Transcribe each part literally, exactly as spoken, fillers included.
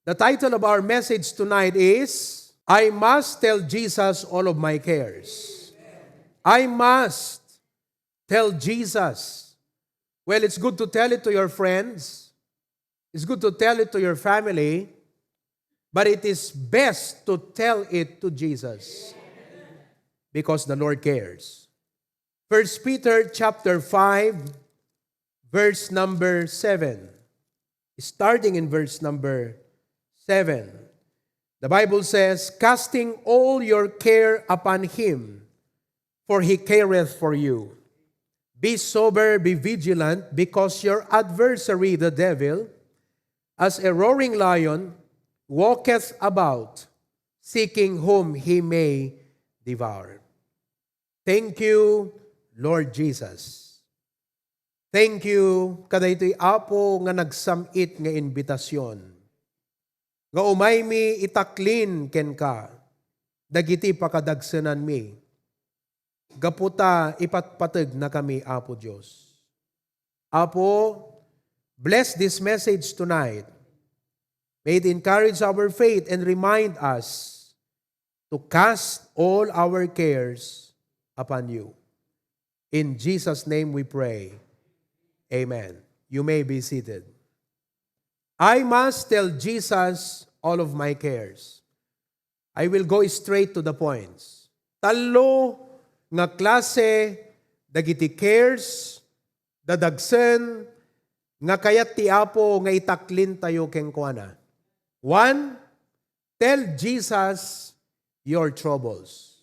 The title of our message tonight is, "I Must Tell Jesus All of My Cares." I must tell Jesus. Well, it's good to tell it to your friends. It's good to tell it to your family. But it is best to tell it to Jesus, because the Lord cares. First Peter chapter five, verse number seven. Starting in verse number seven. The Bible says, "Casting all your care upon him, for he careth for you. Be sober, be vigilant, because your adversary, the devil, as a roaring lion, walketh about, seeking whom he may devour." Thank you, Lord Jesus. Thank you kadaytoy, Apo, nga nagsam-it nga imbitasion nga umaymi itaklin kenka dagiti pakadagsenanmi, gapu ta ipatpategnakami, Apo Dios. Apo, bless this message tonight. May it encourage our faith and remind us to cast all our cares upon you. In Jesus' name we pray. Amen. You may be seated. I must tell Jesus all of my cares. I will go straight to the points. Tallo nga klase dagiti cares, dadagsen, nga kayat ti Apo nga itaklintayo kenkuana. One, tell Jesus your troubles.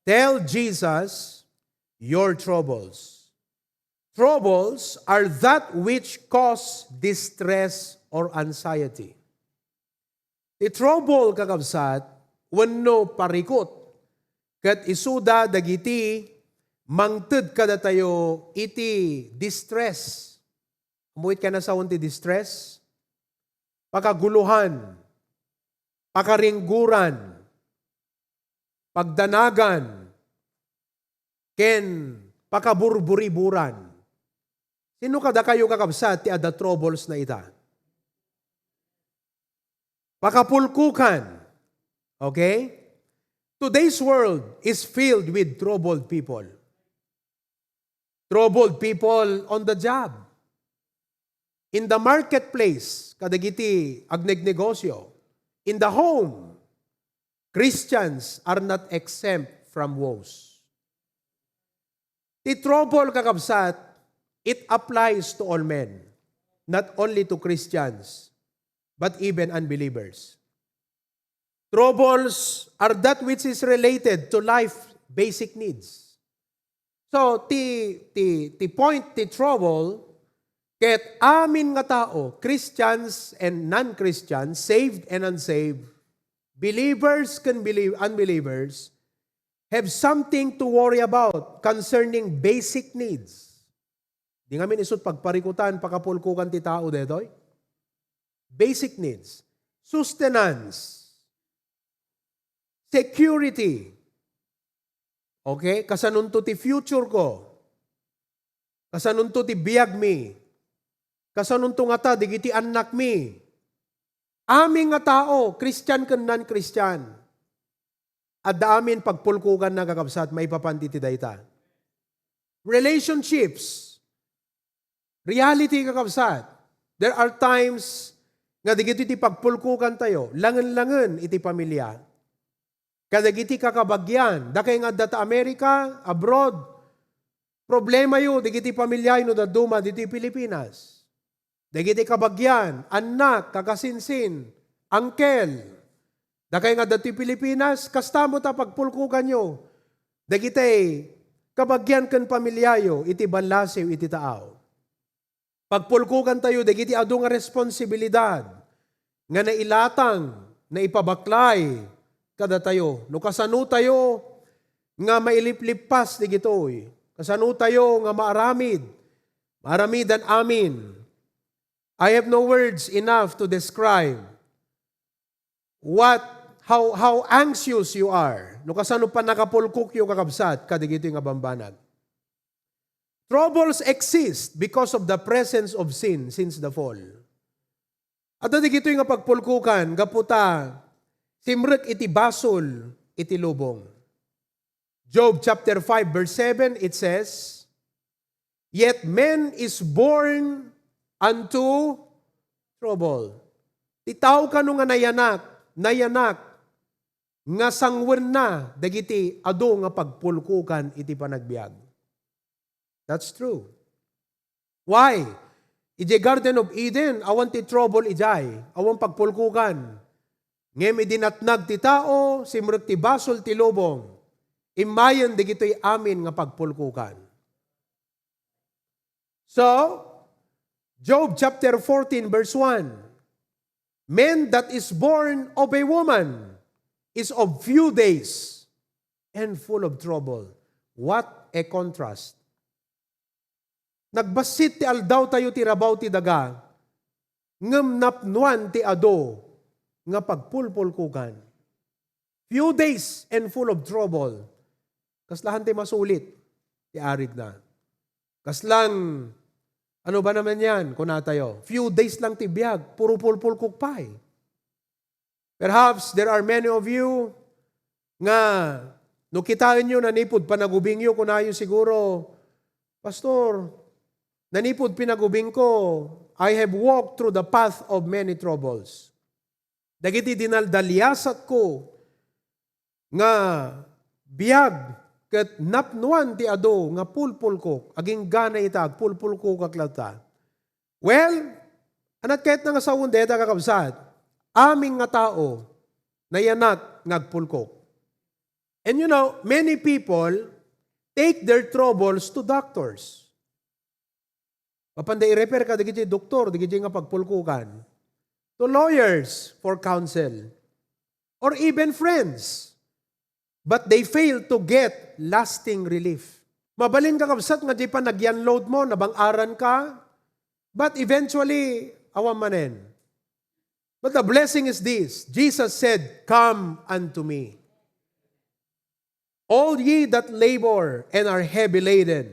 Tell Jesus your troubles. Troubles are that which cause distress or anxiety. Ti trouble, kakabsat, wenno parikut, ket isuda dagiti mangted kadatayo iti distress. Ammom iti kanasaon ti distress? Pakaguluhan, pakaringguran, pagdanagan, ken pakaburburiburan. Sino kadakayo, kakabsat, ti adda troubles na ita? Pakapulkukan. Okay? Today's world is filled with troubled people. Troubled people on the job, in the marketplace, kadagiti agnegnegosyo, in the home. Christians are not exempt from woes. Ti trouble, kakabsat, it applies to all men, not only to Christians, but even unbelievers. Troubles are that which is related to life basic needs. So, ti, ti, ti point ti trouble, ket amin nga tao, Christians and non-Christians, saved and unsaved, believers ken belie-, unbelievers, have something to worry about concerning basic needs. Di ngamin isut' pagparikutan, pakapulkukan ti tao detoy. Basic needs. Sustenance. Security. Okay? Kasanonto ti future ko? Kasanonto ti biagmi? Kasanonto ngata dagiti annakmi? Amin nga tao, Christian ken non-Christian, adda amin pagpulkukanna, kakabsat, maipapan iti dayta. Relationships. Reality, kakabsat. There are times nga dagiti ti pagpulkukantayo, langen-langen iti pamilya. Kadagiti kakabagian, dakay nga adda ta America, abroad, problemayo dagiti pamilyayo no dadduma ditoy Pilipinas. Dagiti kabagian, annak, kakasinsin, angkel, dakay nga adda ditoy Pilipinas, kasta met a pagpulkukanyo dagiti kabagian ken pamilyayo iti ballasiw iti taaw. Pagpulkukantayo dagiti adu nga responsibilidad nga nailatang, naipabaklay kadatayo. No kasanotayo nga mailiplippas digitoy, kasanotayo nga maaramid, maaramidan amin. I have no words enough to describe what, how, how anxious you are. No kasano pannakapulkokyo, kakabsat, kadagitoy nga bambanag. Troubles exist because of the presence of sin since the fall. Adda dagitoy nga pagpulkokan gapu ta simrek iti basol iti lubong. Job chapter five verse seven, it says, "Yet man is born unto trouble." Ti tao kano nga nayanak, nayanak, nga sangwenna dagiti adu nga pagpulkokan iti panagbiag. That's true. Why? Idiay Garden of Eden, awan ti trouble idiay, awan pagpulkokan. Ngem idi natnag ti tao, simrek ti basol ti lubong, immayen dagitoy amin nga pagpulkokan. So, Job chapter fourteen verse one, "Man that is born of a woman is of few days and full of trouble." What a contrast. Nagbassit ti aldaw tayo ti rabaw ti daga, ngem napnuan ti adu nga pagpulpulkokan. Few days and full of trouble. Kaslahan ti masulit ti arig na. Kaslang, ano ba naman yan, kuna tayo? Few days lang ti biag, puro pulpulkok pay. Perhaps there are many of you nga no kitaenyo nanipud panagubingyo, kunayo siguro, "Pastor, nanipud pinagubingko, I have walked through the path of many troubles." Dagiti dinaldaliasatko nga biag ket napnuan ti adu nga pulpulkok, agingga ita agpulpulkokak latta. Well, anat kayatna nga sawen dayta, kakabsat? Amin nga tao nayanak nga agpulkok. And you know, many people take their troubles to doctors. Mapanda i-refer ka dagiti doktor, dagiti nga pagpulkokan, to lawyers for counsel, or even friends. But they fail to get lasting relief. Mabalin, kakabsat, nga di pa nagyan-load mo, nabang-aran ka, but eventually, awan manen. But the blessing is this. Jesus said, "Come unto me, all ye that labor and are heavy laden,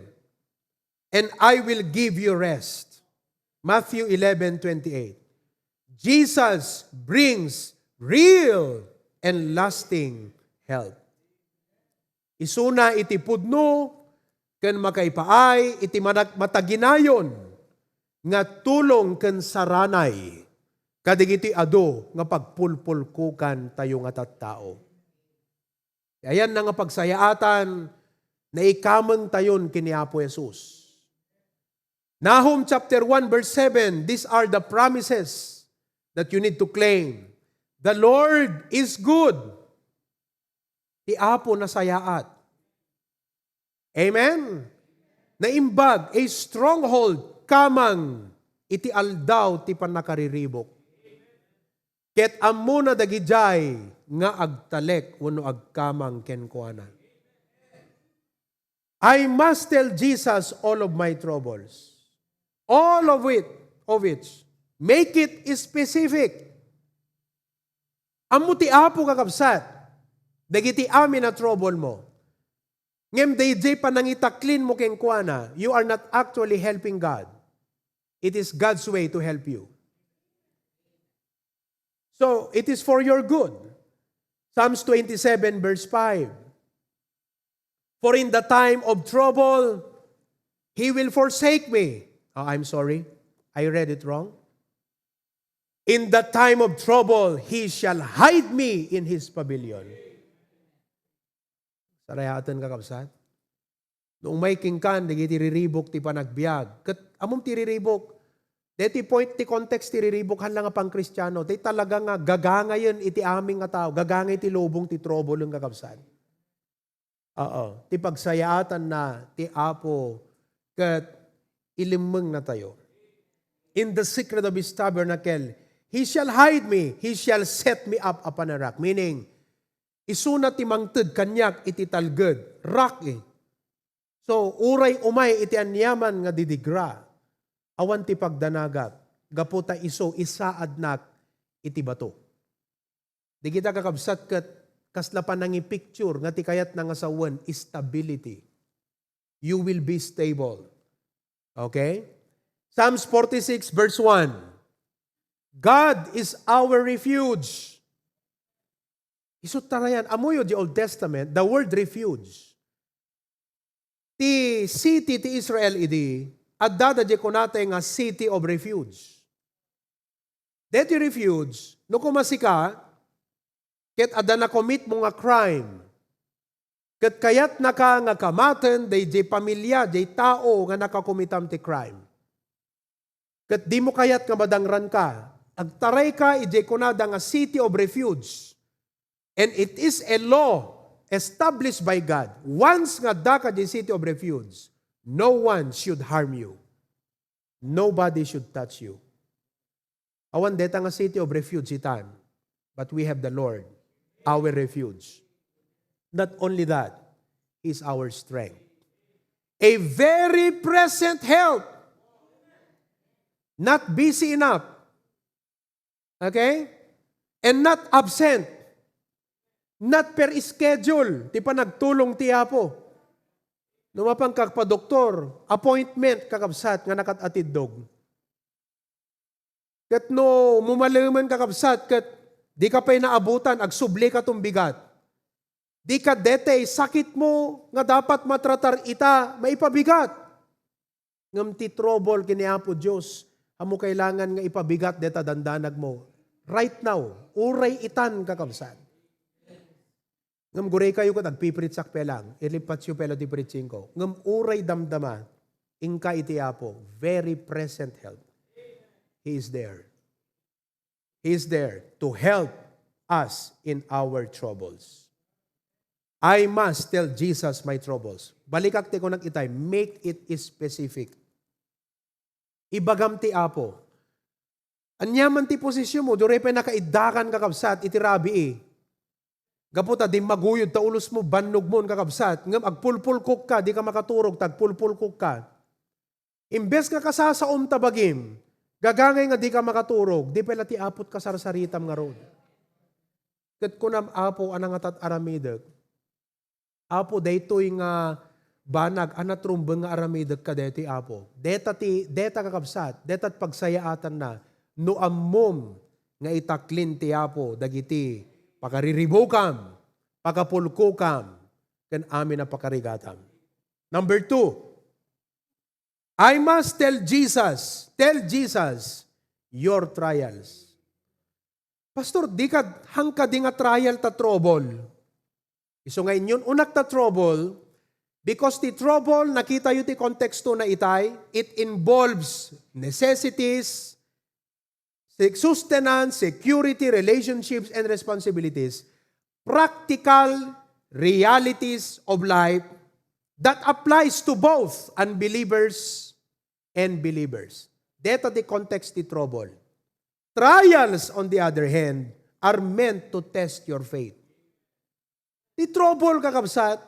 and I will give you rest." Matthew eleven twenty-eight. Jesus brings real and lasting help. Isuna iti pudno ken makaipaay iti manak-, mataginayon nga tulong ken saranay kadagiti adu nga pagpulpulkokan tayo nga tattao. Ti ayanna nga pagsayaatan, naikameng tayon ken ni Apo Jesus. Nahum chapter one verse seven, these are the promises that you need to claim. The Lord is good. Ti Apo nasayaat. Amen? Naimbag, a stronghold, kamang iti aldaw ti pannakariribuk. Ket ammona dagidiay nga agtalek wenno agkamang kenkuana. I must tell Jesus all of my troubles. All of it, of which. Make it specific. Ammo ti Apo, kakabsat, dagiti amin a trouble mo. Ngem daydiay panangitaklin mo kenkuana, you are not actually helping God. It is God's way to help you. So, it is for your good. Psalms twenty-seven verse five. "For in the time of trouble, he will forsake me." Oh, I'm sorry. I read it wrong. "In the time of trouble, he shall hide me in his pavilion." Sarayaten, kakabsat. No umay kenka dagiti riribuk ti panagbiag. Ket ammom ti riribuk. Deti point ti context ti riribuk, haan la nga pangkristiano. Ti talaga nga gagangayen iti amin nga tao. Gagangay ti lubong ti trouble, kakabsat. Oo. Ti pagsayaatanna ti Apo ket ilimmengna tayo. "In the secret of his tabernacle, he shall hide me, he shall set me up upon a rock." Meaning, isuna ti mangted kaniak iti talged, rock, eh. So, uray umay iti aniaman nga didigra, awan ti pagdanagak, gapu ta isu isaadnak iti bato. Dagita, kakabsat, ket kasla panangipicture nga ti kayatna nga sawen, stability. You will be stable. Okay? Psalms forty-six verse one. God is our refuge. Isu ta nayan, ammoyo di Old Testament, the word refuge. Ti city ti Israel idi, adda da di kunatay nga city of refuge. Deti refuge, no kumasika, ket adda nakomitmo nga crime, ket kayatnaka nga kamaten daydi pamilia, di tao nga nakakomitam ti crime. Ket dimo kayat nga madangranka, agtarayka idiay kunada nga city of refuge. And it is a law established by God. Once nga addaka idiay city of refuge, no one should harm you. Nobody should touch you. Awan deta nga city of refuge itan, but we have the Lord, our refuge. Not only that, He is our strength. A very present help. Not busy enough. Okay? And not absent. Not per schedule ti panagtulong ti Apo. No mapanka padoktor, appointment, kakabsat, nga nakat-atiddog. Ket no mumalemen, kakabsat, ket dika pay naabutan, agsublika ton bigat. Dika deti sakitmo nga dapat matratar ita maipabigat. Ngem ti trouble ken ni Apo Dios, ammo kailangan nga ipabigat deta dandanagmo. Right now, uray itan, kakabsat. Ngem guraykayo ket agpipreachak pay lang, ilippatyo pay lang ti preachingko. Ngem uray damdama, inka iti Apo, very present help. He is there. He is there to help us in our troubles. I must tell Jesus my troubles. Balikak ti kunak itay, make it specific. Ibagam ti Apo. Aniaman ti posisyonmo, di uray pay nakaiddakan, kakabsat, iti rabii. Gapu ta dimmaguyod ta ulosmo, bannogmon, kakabsat, ngem agpulpulkokka, dika makaturog ta agpulpulkokka. Imbes nga kasasaom ta bagim, gagangay nga dika makaturog, di pay la ti Apo't kasarsaritam ngarud. Ket kunam, Apo, a nangatat aramidek. Apo, daytoy nga banag a natrumben nga aramidek kadaytoy, Apo. Deta ti, deta, kakabsat, deta ti pagsayaatanna no ammom nga itaklin ti Apo dagiti pakariribukam, pakapulkokam, ken amin a pakarigatam. Number two, I must tell Jesus, tell Jesus your trials. Pastor, di kad, hangkadi nga trial ta trouble. Isu nga inyon unak ta trouble, because ti trouble, nakitayo ti konteksto na itay, it involves necessities, se-, sustenance, security, relationships, and responsibilities, practical realities of life that applies to both unbelievers and believers. Deta ti context ti trouble. Trials, on the other hand, are meant to test your faith. Ti trouble, kakabsat,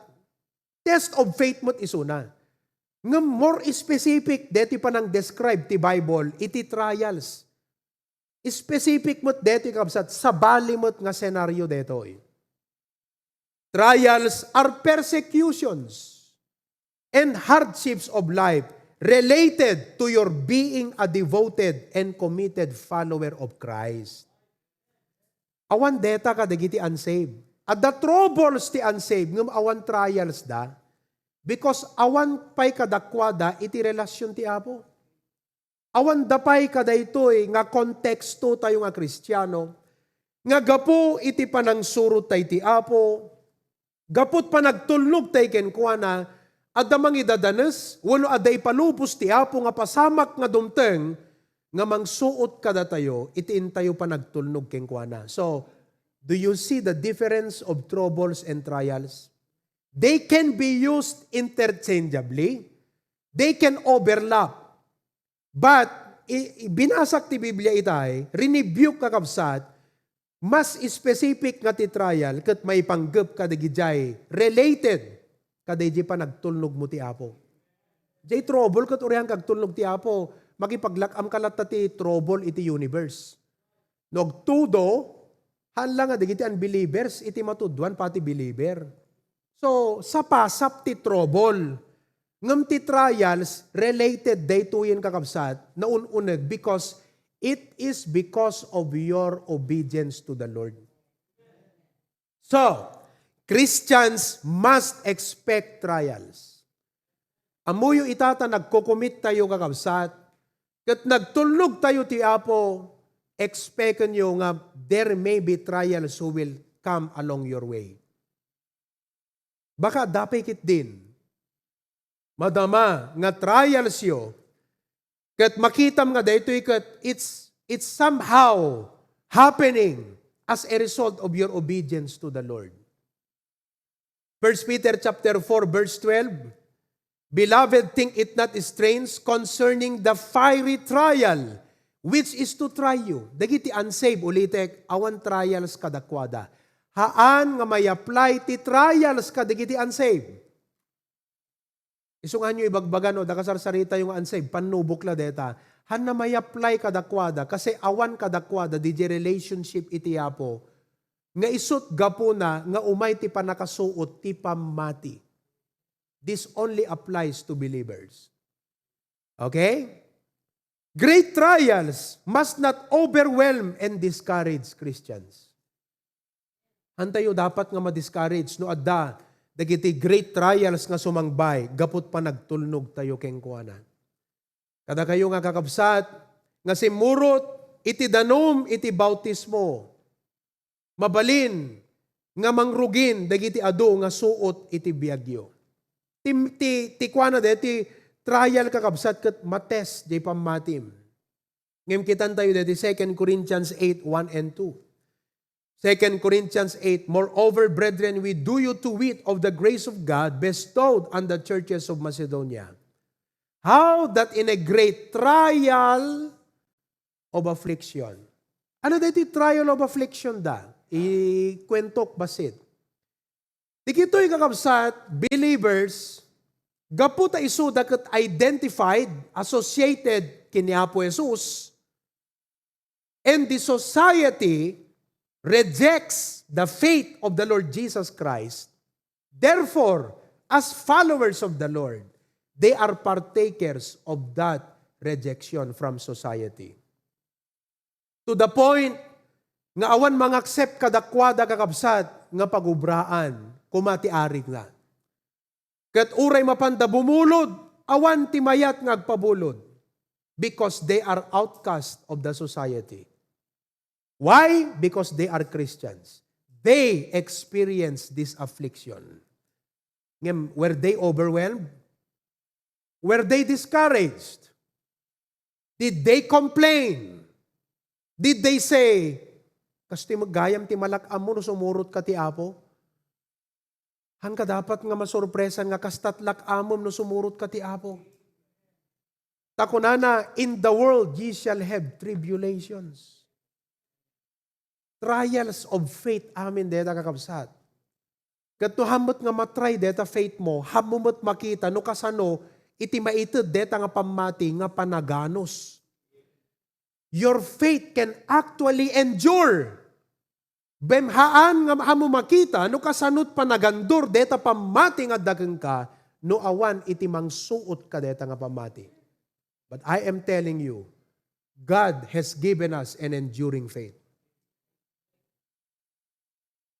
test of faith met isuna. Ngem more specific, deti panang-describe ti Bible iti trials. Specific met deti, kabsat, sabali met nga senaryo detoy. Trials are persecutions and hardships of life related to your being a devoted and committed follower of Christ. Awan deta kadagiti unsaved. Adda troubles ti unsaved, ngem awan trials da. Because awan pay kadakuada iti relasyon ti Apo. Awanda pay kadaytoy nga konteksto tayo nga Kristiano, nga gapu iti panangsurot tay ti Apo, gaput panagtulnog tay kenkuana, adda mangidadanes wenno adda ipalubos ti Apo nga pasamak nga dumteng nga mangsuot kadatayo iti intayo panagtulnog kenkuana. So, do you see the difference of troubles and trials? They can be used interchangeably. They can overlap. But, i-, i-, binasak ti Biblia itay, rinibuke, kakabsat, mas specific nga ti trial ket maipanggep kadagidiay related kadaydi panagtulnogmo ti Apo. Diay trouble ket uray agtulnog ti Apo, makipaglak-amka latta ti trouble iti universe. No agtudo, haan la nga dagiti unbelievers iti matudoan pati believer. So, sapasap ti trouble. Ngem ti trials, related daytoyen, kakabsat, naun-uneg because It is because of your obedience to the Lord. So, Christians must expect trials. Ammoyo ita ta nagko-commit tayo, kakabsat, ket nagtulnog tayo ti Apo, expecten yo nga there may be trials who will come along your way. Baka adda pay ketdin madama nga trialsyo, ket makitam nga daytoy ket it's, it's somehow happening as a result of your obedience to the Lord. First Peter chapter four, verse twelve, "Beloved, think it not strange concerning the fiery trial which is to try you." Dagiti unsaved, ulitek, awan trials kadakuada. Haan nga may-apply ti trials kadagiti unsaved. Isu nga hanyo ibagbaga no, adda kasarsaritayo nga unsaved, pannubok la deta. Haanna may-apply kadakuada, kasi awan kadakuada, didiay relationship iti Apo, nga isut gapuna nga umay ti pannakasuot ti pammati. This only applies to believers. Okay? Great trials must not overwhelm and discourage Christians. Haantayo dapat nga ma-discourage no adda dagiti great trials nga sumangbay gapu ta panagtulnog tayo kenkuana. Kadakayo nga kakabsat, nga simmurot iti danum iti bautismo, mabalin nga mangrugin dagiti adu nga suot iti biagyo. Ti, ti, ti kuana deti trial, kakabsat, ket matest diay pammatim. Ngem kitantayo deti Second Corinthians eight, one and two. Second Corinthians eight, "Moreover, brethren, we do you to wit of the grace of God bestowed on the churches of Macedonia, how that in a great trial of affliction." Ano daytoy trial of affliction da? Ikuentok bassit. Dagitoy, kakabsat, believers, gapu ta isuda ket identified, associated ken ni Apo Jesus, and the society rejects the faith of the Lord Jesus Christ. Therefore, as followers of the Lord, they are partakers of that rejection from society. To the point nga awan mangaccept kadakuada, kakabsat, nga pagubraan koma ti arigna. Ket uray mapanda bumulod, awan ti mayat nga agpabulod, because they are outcast of the society. Why? Because they are Christians. They experience this affliction. Ngem, were they overwhelmed? Were they discouraged? Did they complain? Did they say, "Kastoy met gayam ti malak-ammo no sumurot ka ti Apo"? Haanka dapat nga masurpresan nga kasta ti lak-amem no sumurot ka ti Apo. Ta kunana, "In the world ye shall have tribulations." Trials of faith amin deta, kakabsat. Ket no haan met nga matry deta faith mo, haanmo met makita no kasano iti maited deta nga pammati nga panaganus. Your faith can actually endure. Ngem haan nga haanmo makita no kasano ti panagandur deta pammati nga adda kenka no awan iti mangsuot kadeta nga pammati. But I am telling you, God has given us an enduring faith.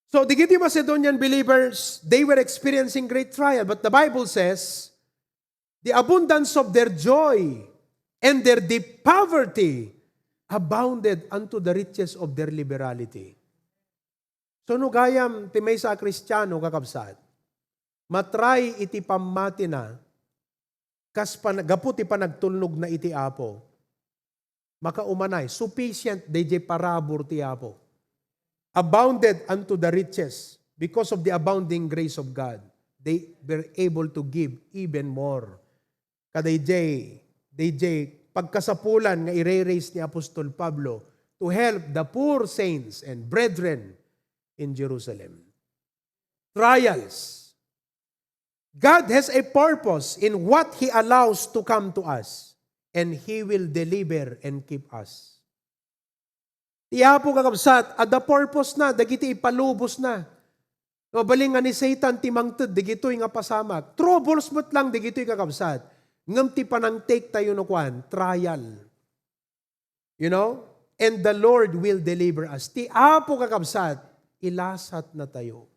So, dagiti Macedonian believers, they were experiencing great trial. But the Bible says, "The abundance of their joy and their deep poverty abounded unto the riches of their liberality." So, no gayam ti maysa a Kristiano, kakabsat, matry iti pammatina, kas pan-, gapu ti panagtulnogna iti Apo, makaumanay, sufficient daydiay parabur ti Apo. "Abounded unto the riches, because of the abounding grace of God, they were able to give even more." Kadaydiay, daydiay pagkasapulan nga ire-raise ni Apostol Pablo to help the poor saints and brethren in Jerusalem. Trials. God has a purpose in what He allows to come to us, and He will deliver and keep us. Ti Apo, kakabsat, adda purpose na dagiti ipalubosna. Mabalin nga ni Satan ti mangted dagitoy nga pasamak. Troubles met lang dagitoy, kakabsat. Ngem ti panangtake tayo no kuan, trial. You know? And the Lord will deliver us. Ti Apo, kakabsat, ilasatnatayo.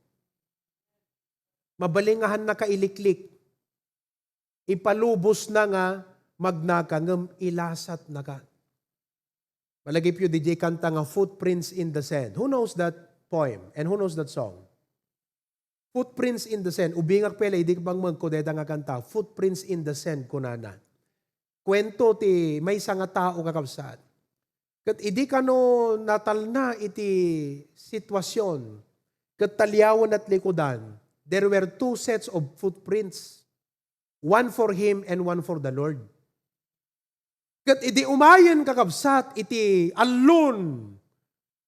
Mabalin nga han nakailiklik. Ipalubos na nga magnaka ngem ilasatnaka. Malagipyo, diay kanta nga Footprints in the Sand. Who knows that poem? And who knows that song? Footprints in the Sand. Ubingak pay la, idi ka bang magkudeta nga kanta, Footprints in the Sand, kunana. Kuento ti maysa nga tao, kakabsat. Ket idi kano natalna iti situasion, ket taliawen at likudan, there were two sets of footprints. One for him and one for the Lord. Ket idi umayen, kakabsat, iti allun,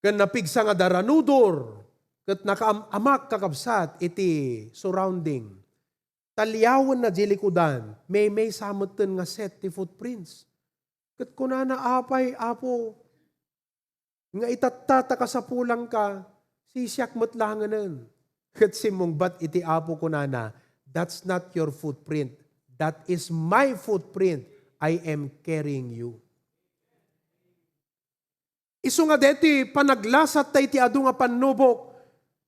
ken napigsa nga daranudor, ket nakaam-amak, kakabsat, iti surrounding. Taliawenna di likudan, maymaysa metten nga set ti footprints. Ket kunana, "Apay, Apo, nga itatta ta kasapulanka, sisiak met langenen." Ket simmungbat iti Apo, kunana, "That's not your footprint. That is my footprint. I am carrying you." Isu nga deti panaglasat tayo iti adu nga pannubok,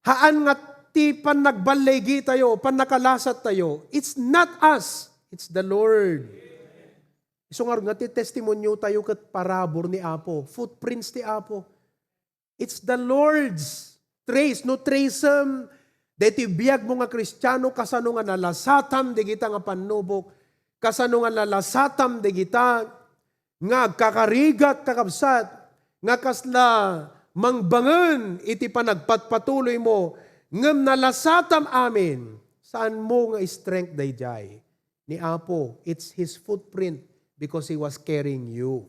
haan nga ti pannagballigi tayo, pannakalasat tayo. It's not us, it's the Lord. Isu nga, nga ti testimonio tayo ket parabur ni Apo, footprints ti Apo. It's the Lord's trace, no tracem, deti biag mo nga Kristiano, kasano nga nalasatam dagita nga pannubok, kasano nga nalasatam dagita nga agkakarigat, kakabsat, nga kasla mangbangen iti panagpatpatuloy mo, ngem nalasatam amin, saan mo nga strength daydiay? Ni Apo, it's His footprint because He was carrying you.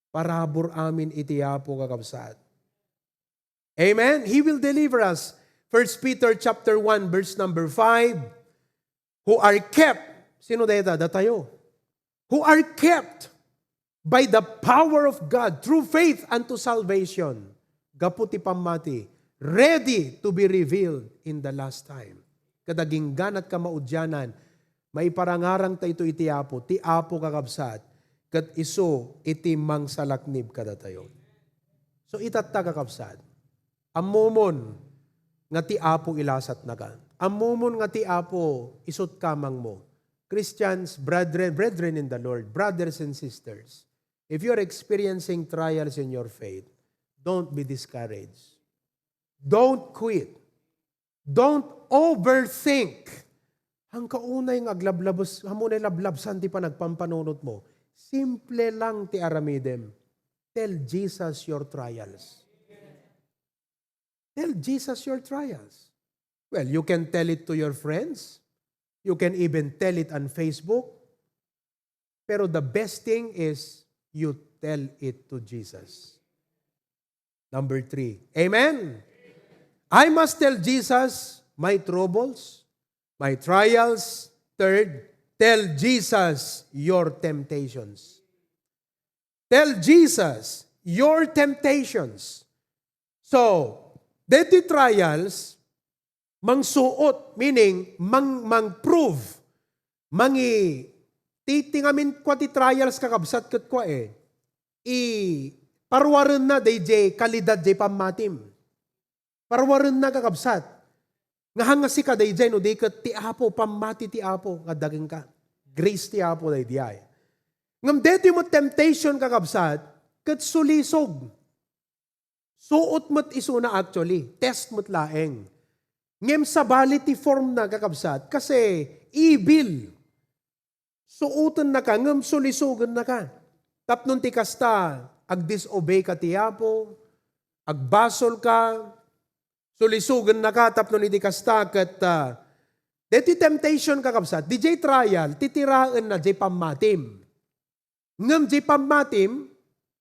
Parabur amin iti Apo, kakabsat. Amen? He will deliver us. First Peter chapter one, verse number five, "Who are kept," sino dayta? Datayo. "Who are kept by the power of God through faith unto salvation." Gapu ti pammati, ready to be revealed in the last time. Kadagingganat ka maudianan, maiparangarang ta ito iti Apo. Ti Apo, kakabsat, ket isu iti mangsalaknib kadatayo. So, itatta, kakabsat, ammomon nga ti Apo ilasatnaka. Ammomon nga ti Apo isut kamangmo. Christians, brethren, brethren in the Lord, brothers and sisters, if you're experiencing trials in your faith, don't be discouraged. Don't quit. Don't overthink. Hangkaunay nga aglablabes, ammo nay lablabsan ti panagpampanunot mo. Simple lang ti aramidem. Tell Jesus your trials. Tell Jesus your trials. Well, you can tell it to your friends. You can even tell it on Facebook. Pero the best thing is you tell it to Jesus. Number three. Amen? I must tell Jesus my troubles, my trials. Third, tell Jesus your temptations. Tell Jesus your temptations. So, deti trials, mangsuot, meaning, mang-, mang-prove, mangi-, ti, ti ngamin kua ti trials, kakabsat, ket kua, eh, i-, paruarenna dayjay kalidad jay pammatim. Paruarenna, kakabsat, nga hanga sika dayjay, no di ket ti Apo, pammati ti Apo nga dagenka. Grace ti Apo daydiay. Ngem deti met temptation, kakabsat, ket sulisog. Suot met isuna, actually. Test met laeng. Ngem sabali ti form na, kakabsat, kasi evil. Suotennaka, ngem sulisogennaka. Tapno ti kasta, agdisobey ka ti Apo, agbasol ka, sulisogennaka, tapno iti kasta ket, ah, deti temptation, kakabsat, dijay trial, titiraenna jay pammatim. Ngem jay pammatim,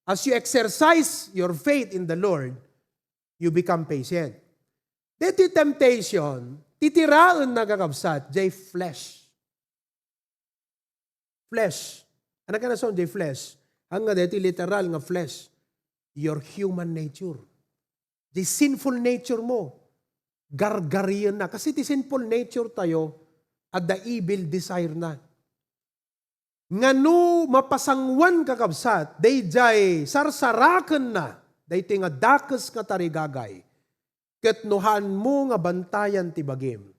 as you exercise your faith in the Lord, you become patient. Deti temptation, titiraenna, kakabsat, jay flesh. Flesh. Ano ka na son, jay flesh? Ang nga deti literal nga flesh, your human nature. Jay sinful nature mo, gargarienna. Kasi ti sinful nature tayo, adda evil desire na. Nga no mapasanguan, kakabsat, daydiay sarsarakenna daytoy nga dakes nga tarigagay, ket no haanmo nga bantayan ti bagim,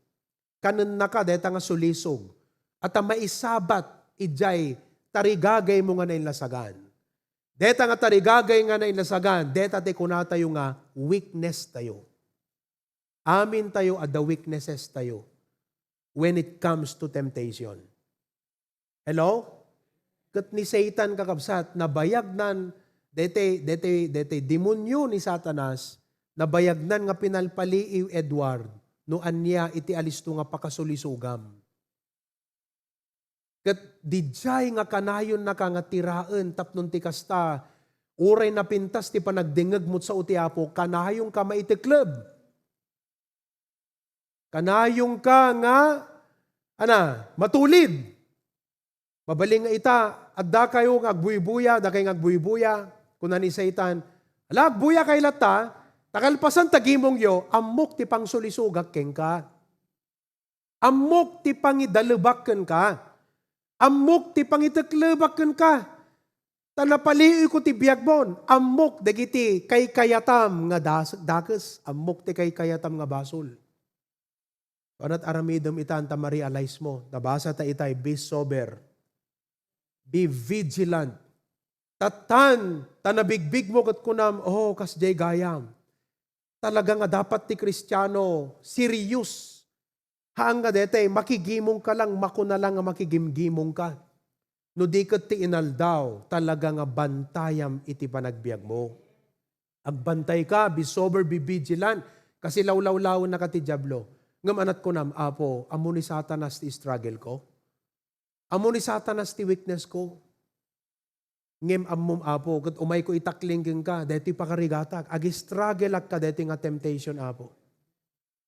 kanennaka dayta nga sulisog a ta maisabat idiay tarigagaymo nga nainlasagan. Dayta nga tarigagay nga nainlasagan, dayta ti kunatayo nga weakness tayo. Amin tayo adda weaknesses tayo when it comes to temptation. Hello? Ket ni Satan, kakabsat, nabayagnan, dete, dete, dete demonyo ni Satanas, nabayagnan nga pinalpaliiw, Edward, no ania iti alisto nga pakasulisogam. Ket didiay nga kanayonnaka nga tiraen tapno ti kasta, uray napintas ti panagdengngegmo ket sao ti Apo, kanayonka maitekleb. Kanayonka nga, ana, matulid. Mabalin nga ita, adda kayo nga agbuybuya, adda kayo nga agbuybuya. Kuna ni Satan, "Ala, agbuya kay latta, ta kalpasan ta gimongyo, ammok ti pangsulisogak kenka." Ammok ti pangidalebak kenka. Ammok ti pangiteklebak kenka. Ta napaliiwko ti biagmon. Ammok dagiti kaykayatam nga das-, dakes. Ammok ti kaykayatam nga basol. Kunat aramidem itan ta ma-realize mo. Nabasa ta itay, "Be sober. Be vigilant." Tattan, ta nabigbigmo ket kunam, "Oh, kasdiay gayam." Talaga nga dapat ti Kristiano, serious. Haan nga daytay, makigimong ka lang, makuna lang nga makigimgimong ka. No di ket ti inaldaw, talaga nga bantayam iti panagbiagmo. Agbantay ka, be sober, be vigilant. Kasi lawlawlawen na ka ti Diablo. Ngem anat kunam, "Apo, ammo ni Satanas ti struggle ko. Ammo ni Satanas ti weakness ko. Ngem ammom, Apo, ket umayko itakling kenka, daytoy pakarigatak. Agi-struggle ak kadaytoy nga temptation, Apo."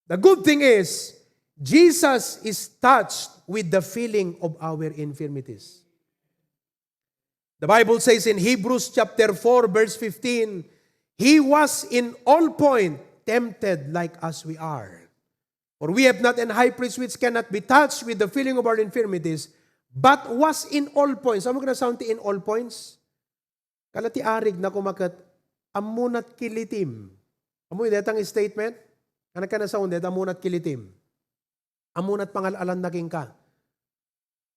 The good thing is, Jesus is touched with the feeling of our infirmities. The Bible says in Hebrews chapter four, verse fifteen, "He was in all point tempted like as we are. For we have not an high priest which cannot be touched with the feeling of our infirmities, but was in all points." Ammo ket nasaon ti "in all points"? Kala ti arig na kumaket, "Ammonat kilitim." Ammo dayta nga statement? Ania ket nasaon dayta, "Ammonat kilitim"? Ammonat pangal-alanna kenka.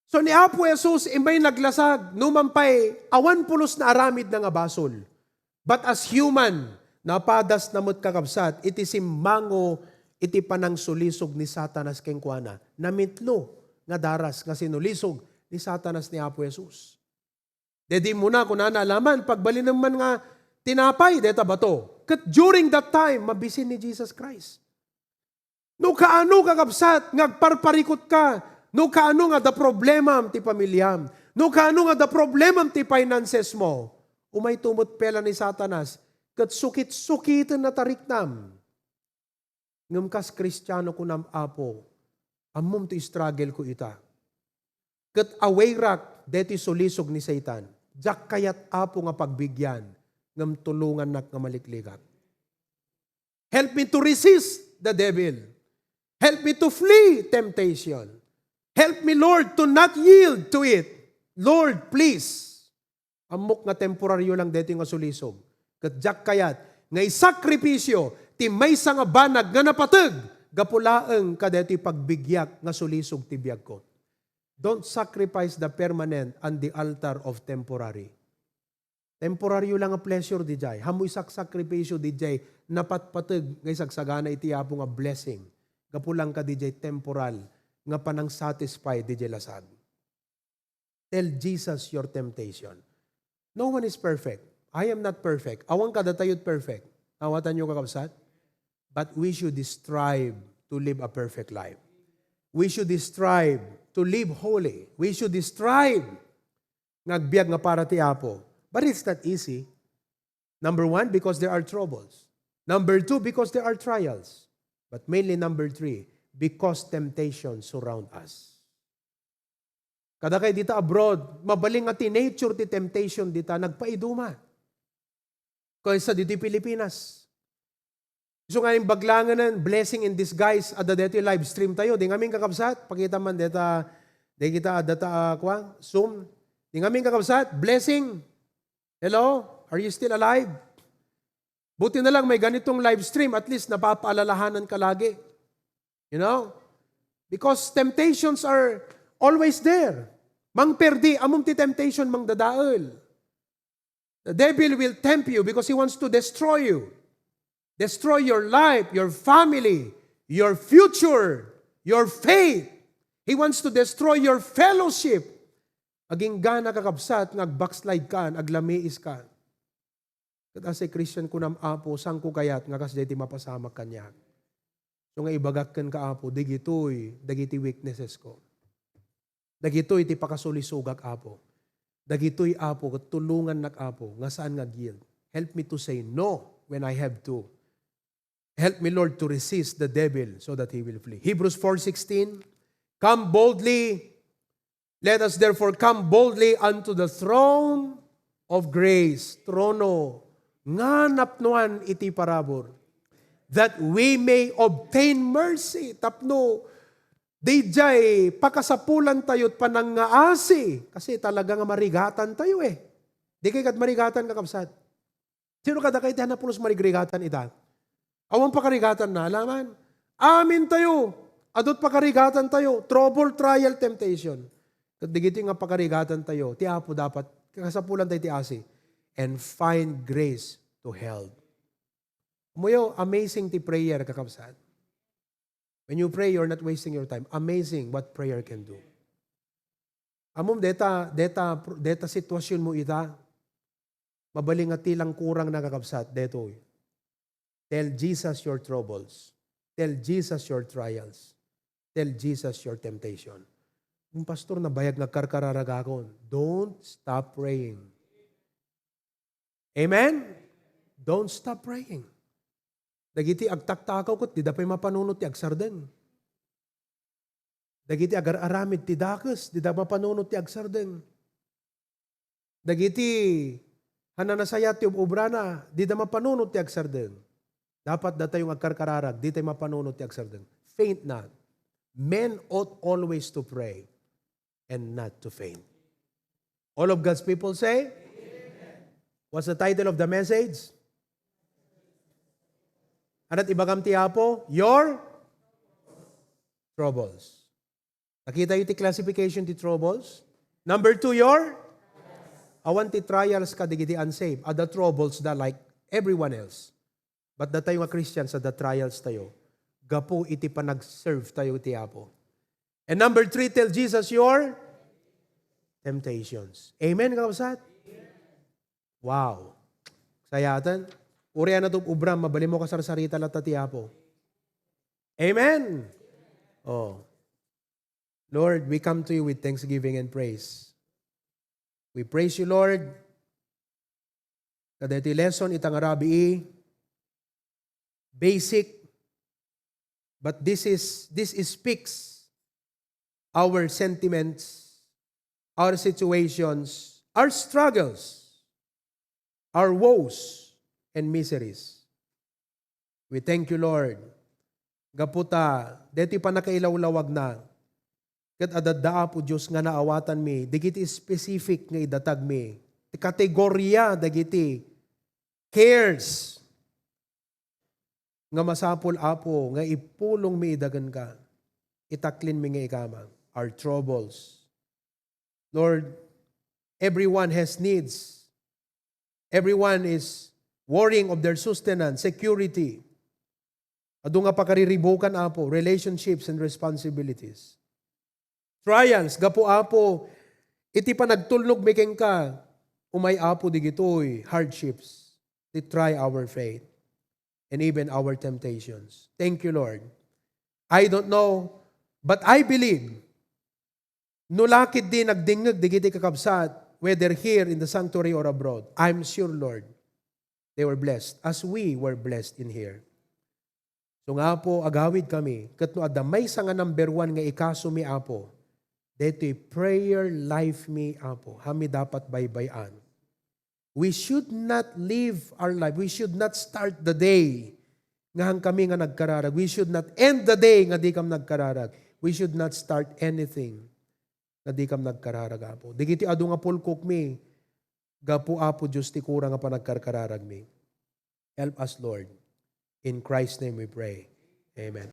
So, ni Apo Jesus, imbay naglasag, numan pay, awan pulos nga aramidna nga basol. But as human, napadasna met, kakabsat, iti simmango iti panangsulisog ni Satanas kenkuana. Namitlo nga daras nga sinulisog ni Satanas ni Apo Jesus. Daydi immuna, kunana, "Alaman, pagbalinem man nga tinapay dayta bato." Ket during that time, mabisin ni Jesus Christ. No kaano, kakabsat, nga agparparikut ka, no kaano nga adda problemam ti pamiliam, no kaano nga adda problemam ti finances mo, umayto met pela ni Satanas, ket sukit-sukiten na tariknam. Ngem kas Kristiano, kunam, "Apo, ammom ti struggle ko ita. Ket awayrak daytoy sulisog ni Satan. Diak kayat, Apo, nga pagbigian, ngem tulongannak nga maliklikak. Help me to resist the devil. Help me to flee temptation. Help me, Lord, to not yield to it. Lord, please." Ammok nga temporaryo lang daytoy nga sulisog. Ket diak kayat nga isakripisyo ti maysa nga banag nga napateg gapu laeng kadaytoy pagbigiak nga sulisog ti biagko. Don't sacrifice the permanent on the altar of temporary. Temporaryo lang nga pleasure didiay. Ammo isaksakripisyo didiay napatpateg nga isagsagana iti Apo nga blessing. Gapu lang kadidiay temporal nga panang-satisfy didiay lasag. Tell Jesus your temptation. No one is perfect. I am not perfect. Awan kadatayo perfect. Awatanyo, kakabsat? But we should strive to live a perfect life. We should strive to live holy. We should strive nga agbiag nga para ti Apo. But it's not easy. Number one, because there are troubles. Number two, because there are trials. But mainly number three, because temptations surround us. Kadakay dita abroad, mabalin nga ti nature ti temptation dita nagpaiduma kaysa ditoy Pilipinas. Isu nga imbaglanganan, blessing in disguise, adda daytoy live stream tayo. Di ngamin, kakabsat, pakita man deta, di kita adda ta, ah, kwa, Zoom. Di ngamin, kakabsat, blessing. Hello? Are you still alive? Buti na lang may ganitong live stream, at least napapaalalahanan ka lagi. You know? Because temptations are always there. Mangperdi, ammom ti temptation, mangdadael. The devil will tempt you because he wants to destroy you. Destroy your life, your family, your future, your faith. He wants to destroy your fellowship. Agingga, kakabsat, nga agbackslide ka, aglamiis ka. Ket as a Christian, kunam, Apo, saanko kayat nga kasdiay ti mapasamak kaniak? So nga ibagak kenka, Apo, dagitoy, dagiti weaknesses ko. Dagitoy ti pakasulisogak, Apo. Dagitoy, Apo, ket tulongannak, Apo, nga saan nga ag-yield. Help me to say no when I have to. Help me, Lord, to resist the devil so that he will flee. Hebrews four sixteen, "Come boldly, let us therefore come boldly unto the throne of grace," trono nga napnoan iti parabur, "that we may obtain mercy," tapno diay pakasapulantayo ti panangngaasi, kasi talaga nga marigatantayo eh. Di kay kad marigatan, kakabsat. Sino kadakayo ti napulos marigatan ita? Awan pakarigatanna, alaman. Amintayo, adut pakarigatantayo, trouble, trial, temptation. Ket dagiti nga pakarigatantayo, ti Apo dapat kasapulantayo ti asi, "And find grace to help." Ammoyo, amazing ti prayer, kakabsat. When you pray, you're not wasting your time. Amazing what prayer can do. Ammom, deta, deta, deta situasionmo ita, mabalin nga ti langkurang, kakabsat, detoy. Tell Jesus your troubles. Tell Jesus your trials. Tell Jesus your temptation. Ang pastor, nabayag nga karkararagakon. Don't stop praying. Amen? Don't stop praying. Dagiti agtaktakaw ket dida pay mapanunot ti agsardeng. Dagiti agar-aramid ti dakes, dida mapanunot ti agsardeng. Dagiti hananasayat ti ub-obrana, dida mapanunot ti agsardeng. Dapat datayo nga agkarkararag, ditay mapanunot ti agsardeng. Faint not. Men ought always to pray and not to faint. All of God's people say, "What's the title of the message?" Ania't ibagam ti Apo? Your troubles. Nakitayo ti classification ti troubles? Number two, your? Awan ti trials kadagiti unsaved. Adda troubles da like everyone else. But datayo nga Christians, adda trials tayo gapu iti panagserve tayo ti Apo. And number three, tell Jesus your temptations. Amen, kakabsat? Wow. Sayatan. Uray a natub-, ubram, mabalinmo kasarsarita latta ti Apo. Amen. Oh. Lord, we come to you with thanksgiving and praise. We praise you, Lord. Kadaytoy lesson ita nga rabii, basic, but this is, this is speaks our sentiments, our situations, our struggles, our woes and miseries. We thank you, Lord. Gapu ta, daytoy pannakailawlawagna, ket adda, Apo Dios, nga naawatanmi dagiti specific nga idatagmi, ti kategoria dagiti cares nga masapul, Apo, nga ipulongmi ida kenka, itaklinmi nga ikama, our troubles. Lord, everyone has needs. Everyone is worrying of their sustenance, security. Adu nga pakariribukan, Apo, relationships and responsibilities. Trials, gapu, Apo, iti panagtulnogmi kenka, umay, Apo, digitoy hardships, they try our faith and even our temptations. Thank you, Lord. I don't know, but I believe, no la ketdi nagdingngeg digiti kakabsat, whether here in the sanctuary or abroad, I'm sure, Lord, they were blessed as we were blessed in here. So nga, Apo, agawidkami, ket no adda maysa nga number one nga ikasomi, Apo, daytoy prayer life mi, Apo, haanmi dapat baybay-an. We should not live our life. We should not start the day nga haankami nga nagkararag. We should not end the day nga dikam nagkararag. We should not start anything nga dikam nagkararag, Apo. Dagiti adu nga pulkokmi, gapu, Apo Dios, ti kurang a panagkarkararagmi. Help us, Lord. In Christ's name we pray. Amen.